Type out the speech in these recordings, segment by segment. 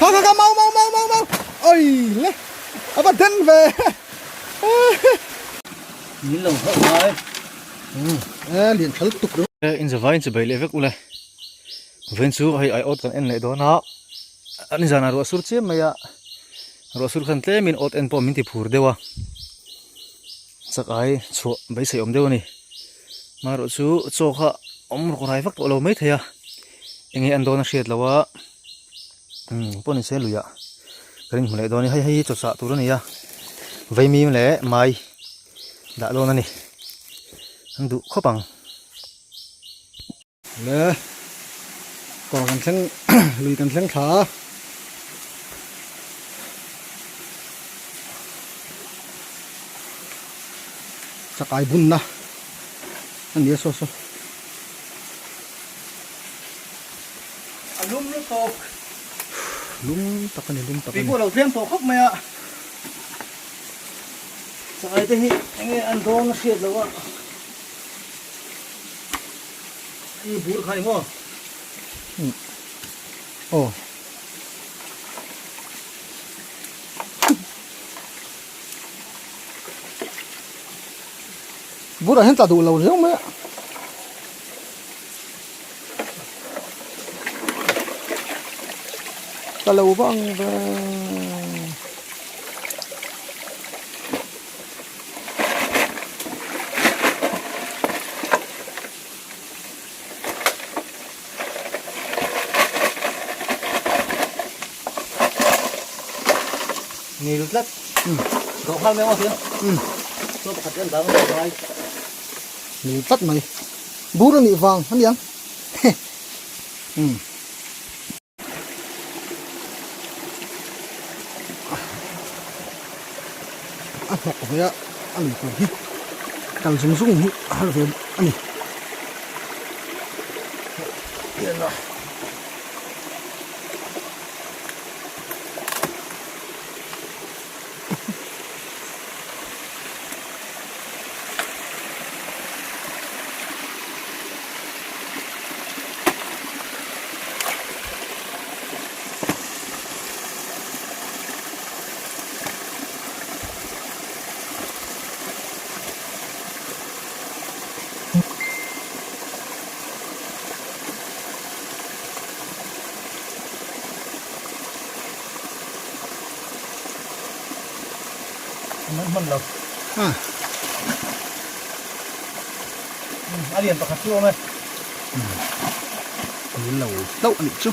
Kha kha kha mau mau mau mau mau. Oi le. A va den ve. Min lo hauh ngai. E lian thal tuk ringawt. E in zavai in chibai leh vek ule. Vawiin chu hei ai awt kan en leh dawn a. An zanah ruah sur chiam mai a. Ruah sur khan tlemin awt en pawh min ti phur deuh a. Chak ai chhuah beisei awm deuh a ni. Marawh chu chaw kha awm rawk rai vak tawh lo mai thei a. Enge an dawn a hriat loh a. Umm pawh ni se luiah ka ring hmu leh dawn a ni. Hei hei hi chaw chah tur a ni a. Vaimim leh mai dah dawn a ni. An duh khawp ang. Le kawr kan thleng lui kan thleng thla a. Chakai bunna a ni a saw saw. A lum lutuk. Lum tak a ni lum tak a ni. Tui pawh a lo tlem tawh khawp mai a. Chakai te hi enge an dawn a hriat loh a. I bur kha ni maw? Aw. Burah hian tla duh lo riau mai a. Tla lo vang ve. Nil tlat. Dawh nghal mai ang aw tia. Chaw pakhat hian dang deuh ngai. Nil tlat mai. Bur a nih vang a niang. A hnawk ve a a lui tur hi kal zung zung hi a har ve a ni. An hman lo. A lian pakhat chu a awm e. Min lo hlauh a nih chu.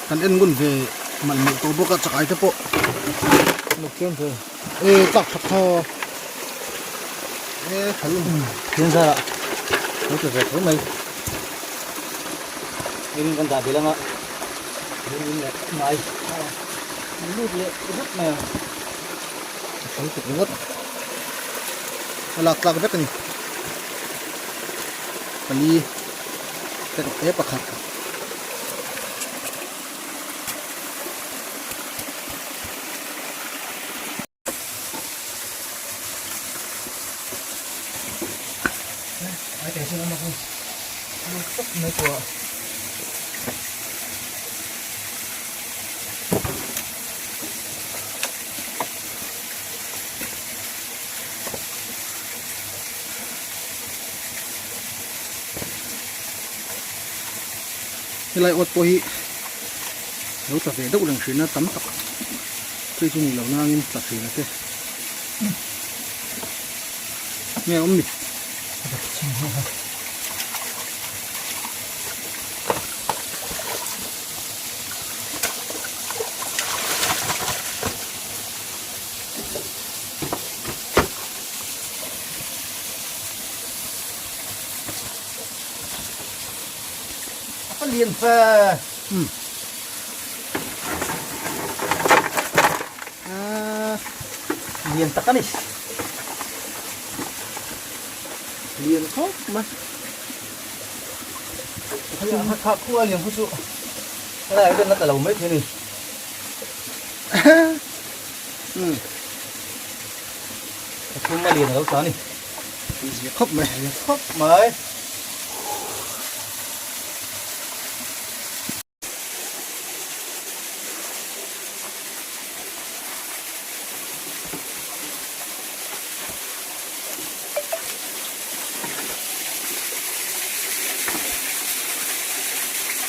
Kan en ngun ve malh malh tawh bawk a chakai te pawh. Luk chiam ve. E tlak that kha. E tha lum. Thian zarah lo tla ve tho mai. Eng kan dah belh anga ring in leh mai lut leh rut mai ang. A hrang tuk ringawt. A lak tlak vek a ni. Pali te ruk te pakhat. Ai te sin awm a kung lut tawp mai pawh. Helai awt pawh hi lo tla ve deuh reng hrin a tam tak phei chu ni lo nangin tla thin a te nge awm ni. A lian fe. Lian tak a ni. Lian khawp mai. A kha khu a lian khu chu helai ah hian a tla lo mai thei a ni. Pathum a lian a lo tla a ni. Zia khawp mai. Zia khawp mai.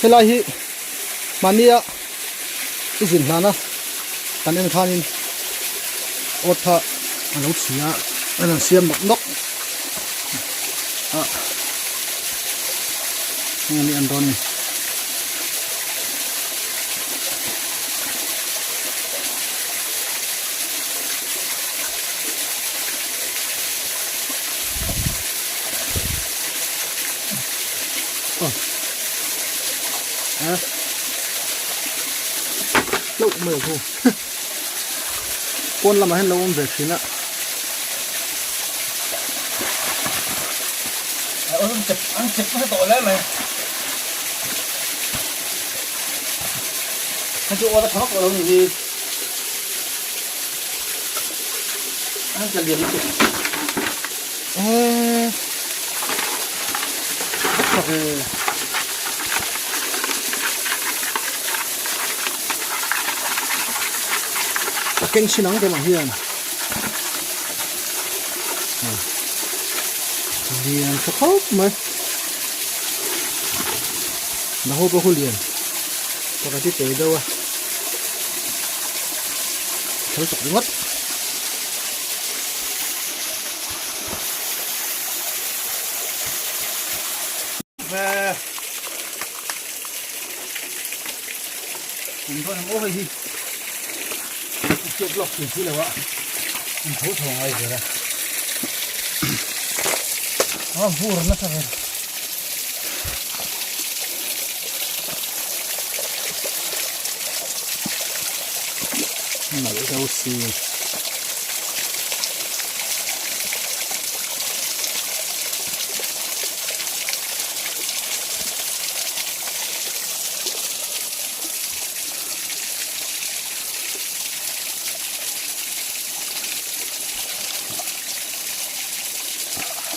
Helai hi mahnia i zin hlana kan en khanin awt kha a lo chhi a a rawn siam nawk nawk a enge ni an dawn ni. Hlauh mai a thu pawn lamah hian lo awm ve thin a. An chep nasa tawh hle mai. Hei chu aw ta tha vak lo ni hi. An tla lian lutuk. Eee tha ve. A keng chin ang te mah hian. Lian tha khawp mai. Naho pawh khu lian. Pakhat hi te deuh a. Thal tak ringawt. Kum dawn ang aw hei hi a chhiat lawk thei si lo a an tho tho ngai zel a a vur nasa vel. Nalh deuh si.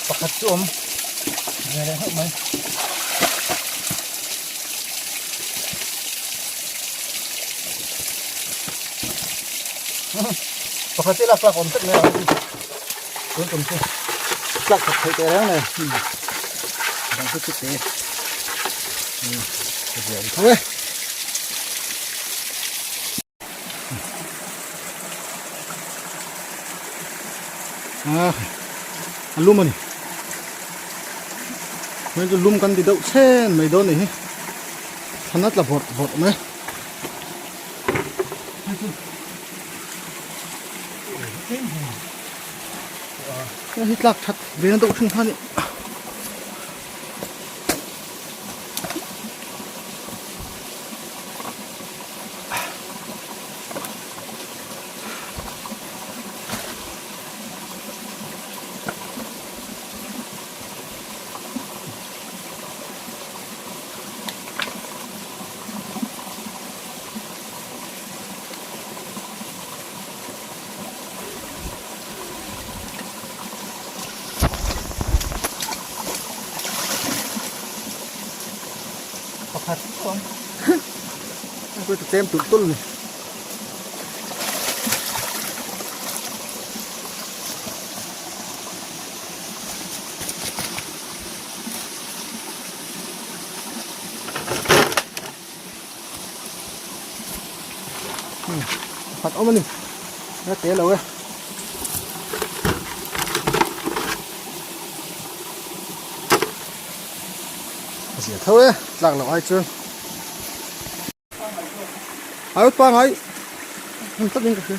Pakhat chu awm ve leh hlauh mai. Pakhat hi lak tlak awm tlat mai a tun tum chu tlak khat theih teh reng nei dang chu chu te zia awm tho e. A a lum a ni hei chu lum kan ti deuh chhen mai dawn a ni hi thlan a tla vawrh vawrh mai hei hi tlak that ve na deuh thin kha a ni. Pakhat chuan Hei chu tlem tulh tulh a ni. Pakhat awm a ni. A te lo e. A zia tho e tlak loh ai chuan ai pangai hmun takin ka hria.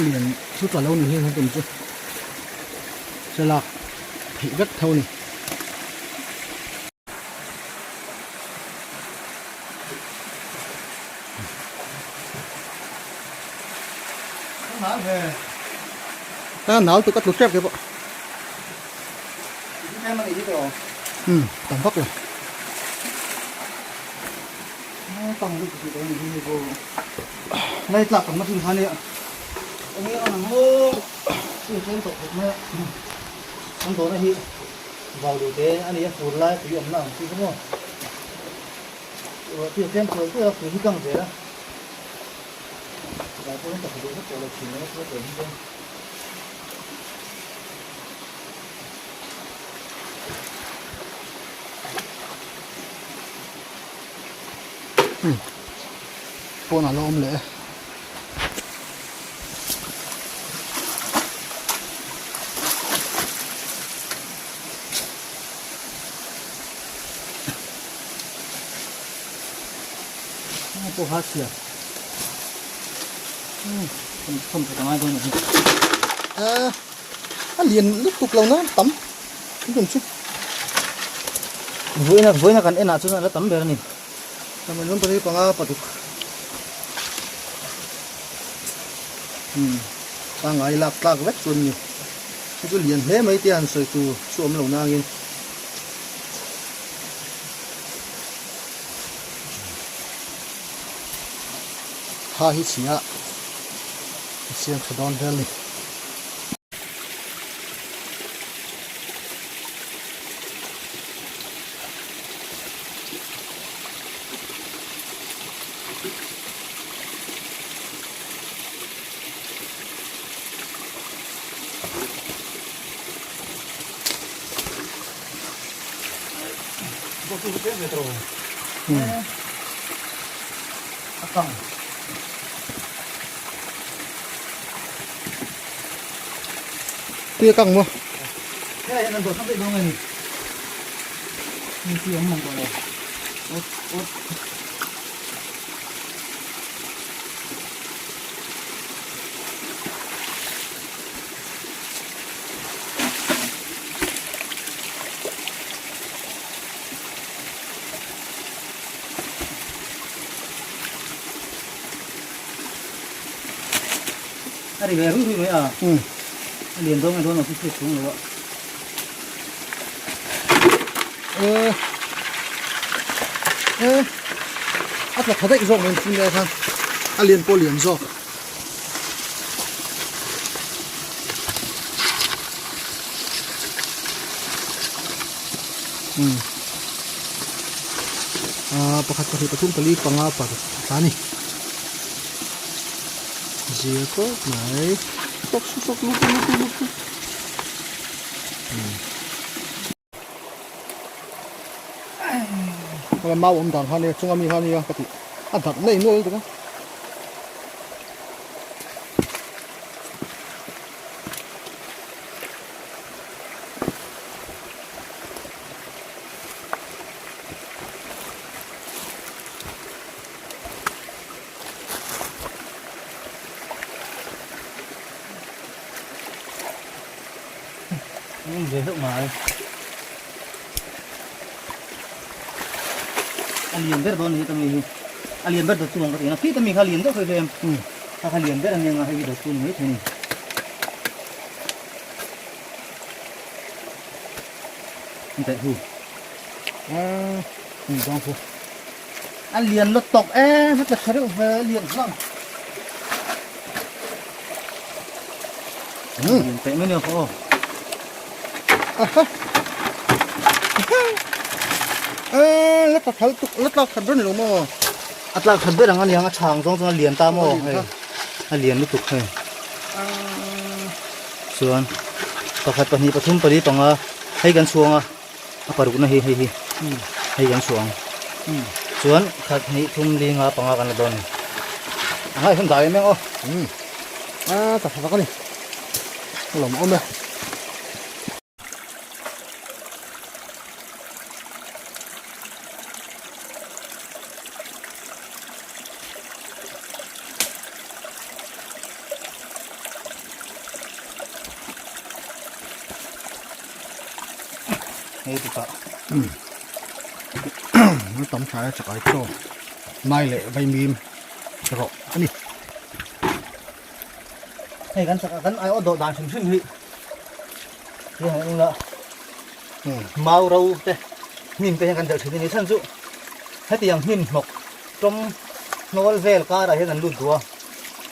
A lian chu tla lo ni hi han tum chu thlalak theih vek tho a ni. A nal tuk a tlu tep ke pawh. Um tam vak lo. Lai tlak tam na thin kha nia. Enge an ang maw? Chu tlem tawh khawp mai a. An dawhna hi vau duh te a ni a, fur lai tui awmna ang chi kha maw. Ruah tui a tlem tual tual a, fur hi kang zel a. Chulai pawhin ka hmu duh vek tawh lo thin mai a, chu a tlem hi chuan. Pawnah la awm leh e. Pawh ha chhia. Thawm tha ta ngai dawn a ni. A lian lutuk lo na tam tum chu. Vawiina vawiina kan enah chuan a la tam ber a ni. Tam an pali panga patuk. Um pangai lak tlak vek chuan ni. Chu chu lian hle mai te han sawi tur chu awm lo nangin. Ha hi chhia a siam tha dawn vel ni. Tui a kang maw? Helai hian an dawh thap daih dawn a ni. Hei tui awm mang tawh lo. Awt awt. A ri ve ruih ruih mai a. A lian dawn nge dawn lo chu hriat chung lo a. Eh. Eh. A tla tha daih zawk mai chhung lai khan. A lian pawh lian zawk. Um. Ah pakhat pahnih pathum pali panga paruk a tla a ni. Zia khawp mai sawk sawk sawk lut lut lut lut um mau awm dan kha nia chunga mi kha nia ka tih a dak nei nual lutuk a. Ve hlauh mai. A lian ber dawn a ni ta mi hi. A lian ber dawt chu ang ka ti a. Khi ta mi kha a lian deuh sawi hlem. Kha kha lian ber a nia nga hei hi dawt chu ni mai thei a ni. An taih hu. Ni dang hu. A lian lo tawk em a tla tha reuh ve a lian hlang. Lian teh mai nia aw. Aha. Eh, la tla thal tuk la tlak that ber ni lo maw? A tlak that ber ang a niang a chhang zawng chuan a lian ta maw hei. A lian lutuk hei. Chuan pakhat pahnih pathum pali panga hei kan chhuang a. A parukna hi hei hi hei kan chhuah ang chuan khat hnih thum li nga panga kan la dawn a ni a ngaihsan dah em em aw a ta tha tak a ni a lawm awm e. Hei ti pah. An tam thlai a chakai chaw mai leh vaimim rawh a ni. Hei kan chak kan ai awt dawh dan hrim hrim hi hi han ula mau ro te hnim te hian kan delh thin a ni chhan chu hetiang hnim hnawk tawm hnawl vel karah hian an lut duh a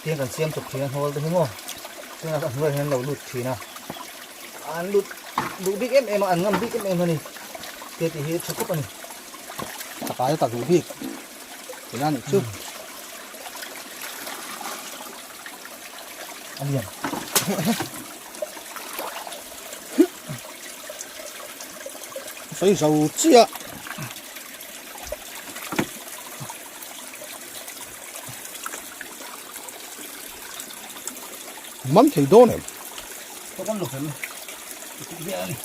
tihian kan siam chawp thin a hnawl te hi maw tunah a hnuaiah hian an lo lut thin a an lut duh bik em em a an ngam bik em em a ni te tih hi tha khawp a ni. Chakai a ta duh bik tih a nih chu. A lian. Sawi zo chiah. Man thei dawn em? Ka kan lo fel. Tih ve a ni.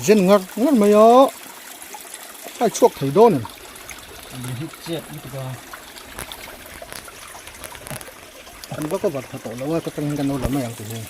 Zen ngar ngar mai a. Hai chhuak thei dawn em? An hit chet lutuk a. Kan va cover tha tawh lo a, ka tangin kan lo la mai ang tih hi.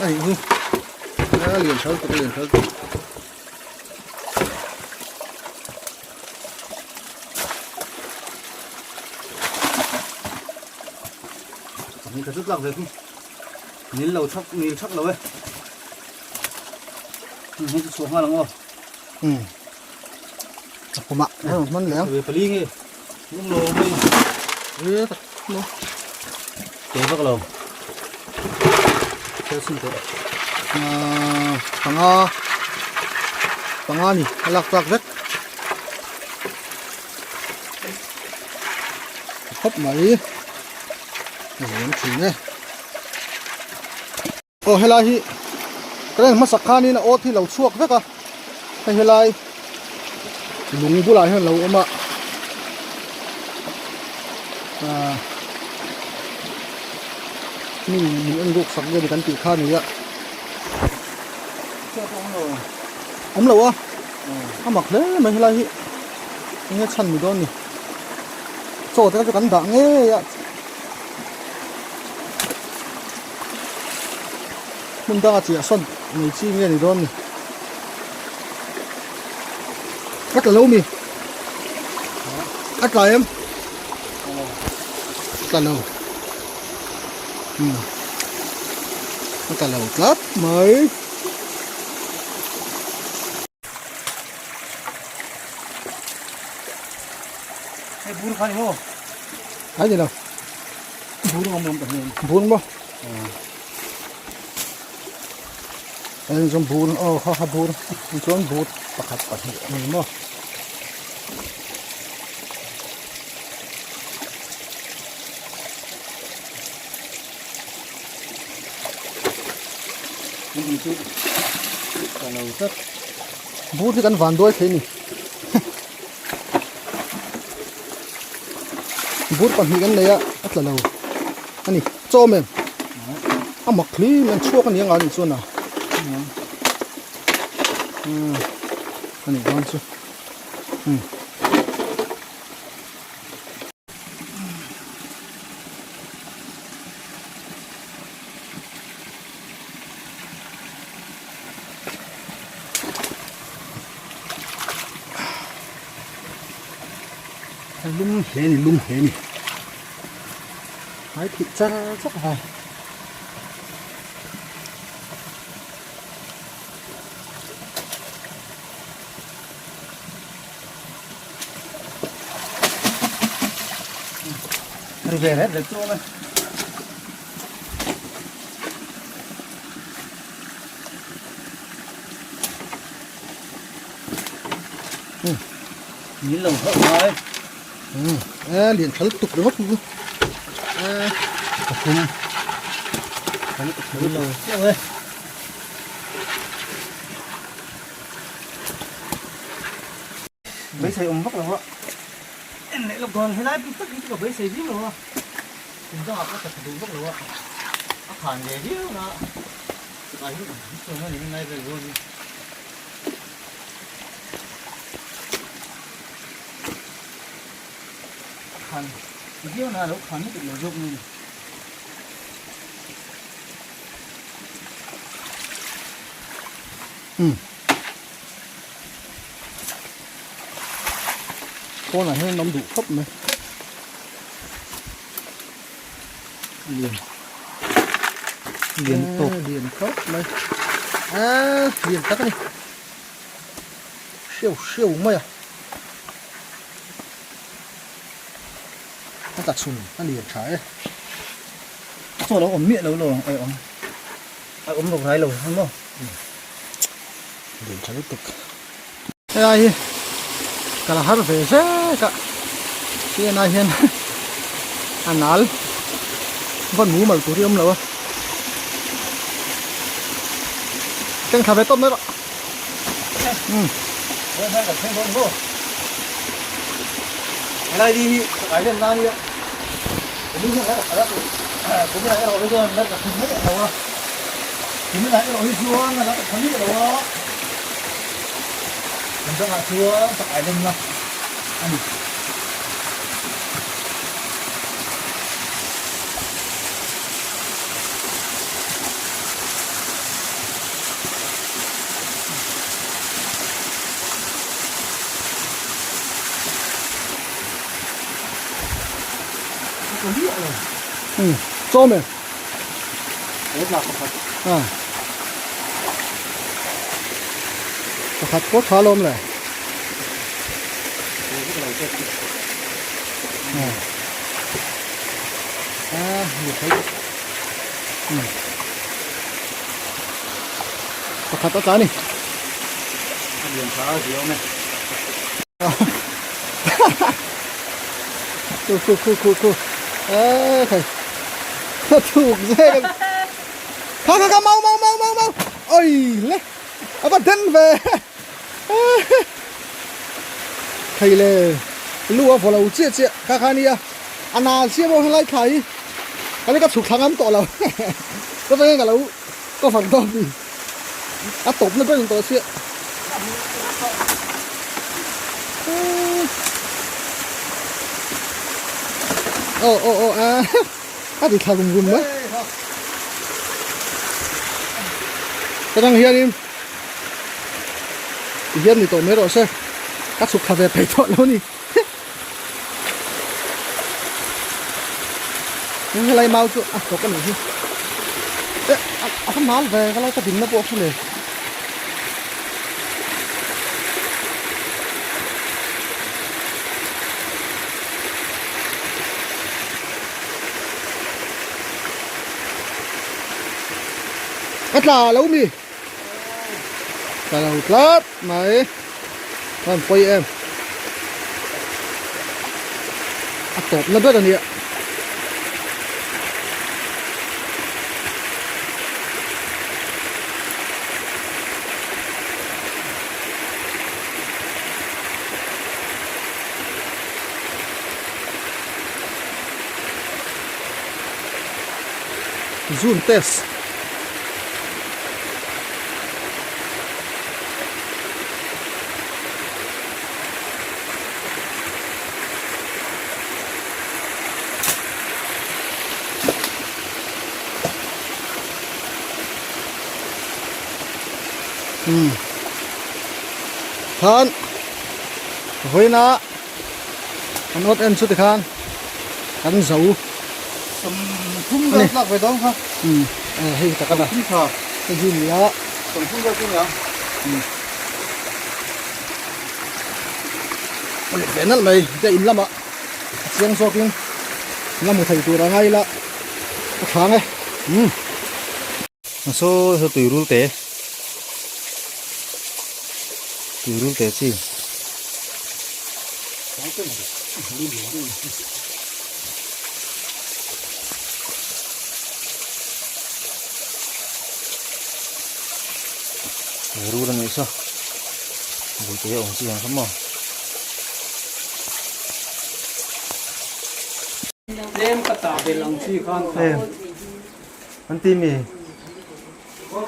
A nih hi a lian thal tuk a lian thal tuk Ni ka chu tlak ve khu nil lo thak nil thak lo e hei chu chhuah nghal ang aw A puma hman leh ang. Ve pali nge lung lo mai. E tak lo. Ke vak lo. Thil sin teh. Panga panga ni a lak tlak vek. Khawp mai. A zeng thin e. Aw helai hi ka en hmasak khanin a awt hi lo chhuak vek a hei helai lung bulah hian lo awm a ah mi min en ruk sak nge ni kan tih kha a ni a awm lo a a mak hle mai helai hi enge chhan ni dawn ni chaw te kha chu kan dah ngei a. Hmun danga chiah sawn nei chi nge ni dawn ni. Ka tla lo mi. A tla em? Tla lo. A tla lo tlat mai. Hei bur kha ni maw? Ai ni lo. Bur awm awm ta hian. Bur maw? Heng chuan bur aw kha kha bur chuan bur pakhat pahnih a ni maw. Bur hi kan van duai thei a ni. Bur pahnih kan nei a a tla lo a ni chawm em a mak hlim an chhuak a ni ang a nih chuan a a nih dawn chu um. Lum hle ni lum hle ni hmai thih char char a Ri ve ret ret chu awm e. Min lo hlauh ngai. E lian tha lutuk ringawt chu. E pathum. Tha lutuk tha lutuk. Chiang e. Beisei awm vak lo a. En leh lawk dawn helai bik tak hi chu ka beisei viau lo a. Kum dangah pawh ka tha duh vak lo a. A khan ve viau na. Khan viau na lo khan lutuk lo zawk mai. Um. Pawnah hian an awm duh khawp mai. Lian. Lian tawk. Lian khawp mai. A lian tak a ni. Hreu hreu mai a. A tla chhun a lian tha e. Chaw lo awm miah lo lo ang ai awm. A awm lo ngai lo ang maw. Lian tha lutuk. Helai hi ka la har ve zek a chian ah hian a nal vawn mumal tur hi a awm lo a keng thla ve tawp mai rawh umm helai li hi kai len nan nia kumina erawh hi chuan la tha miah lo a kumina erawh hi chuan la tha miah lo a. Kan dangah chuan tak ai lemna a ni. Ừ, cho mày. À. Pakhat pawh tha lawm le. A ni thei. Pakhat a tla ni. Khu khu khu khu khu. Ê thầy. Thuk zel. Kha kha kha mau mau mau mau mau. Oi le. A va den ve. Thei le lu a vaw lo chiah chiah kha kha nia a nal chiah pawh helai thla hi ka ni ka chhuk thla ngam tawh lo ka veng ka lo cover dawn ni a tawp na ber in tawh chiah aw aw aw a a ti thla rum rum mai ka dang hianin Ti hian ni tawh mai rawh se ka chhuk thla ve phei tawh lo ni helai mau chu a hnawk a nih hi eh a va mal ve helai ka dinna pawh kha le. A tla lo mi. Ka lo tlat mai a rawn pawi em a tawp na ber a nia. Zoom test. Um khan vawiina an awt en chu tikhan kan zo Thum tlak ve dawn kha. Um hei tak a na. Thum tha. Hei hi nia. 30 vel chu nia. Um. Ani ve nalh mai te in lamah a chiang zawkin la mu thei tur a ngai ila a thang e. Um. Saw saw tuirul te tuirul te chi. Rul a nih saw bui te a awm chi ang kha maw. Tlem ka tah belh ang chi khan An ti mi. Hei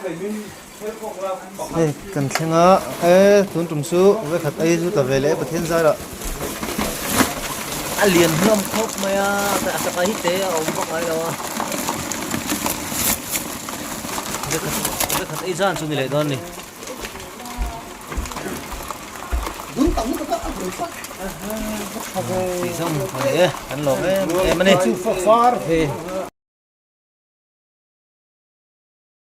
kan thleng a e tun tum chu vekhat ei chu ta ve leh Pathian zarah a lian hlawm khawp mai a a saka hi te a awm vak ngai lo a vekhat vekhat ei zan chu ni leh dawn a ni. Tih zawng a ni e kan lawm em em a ni.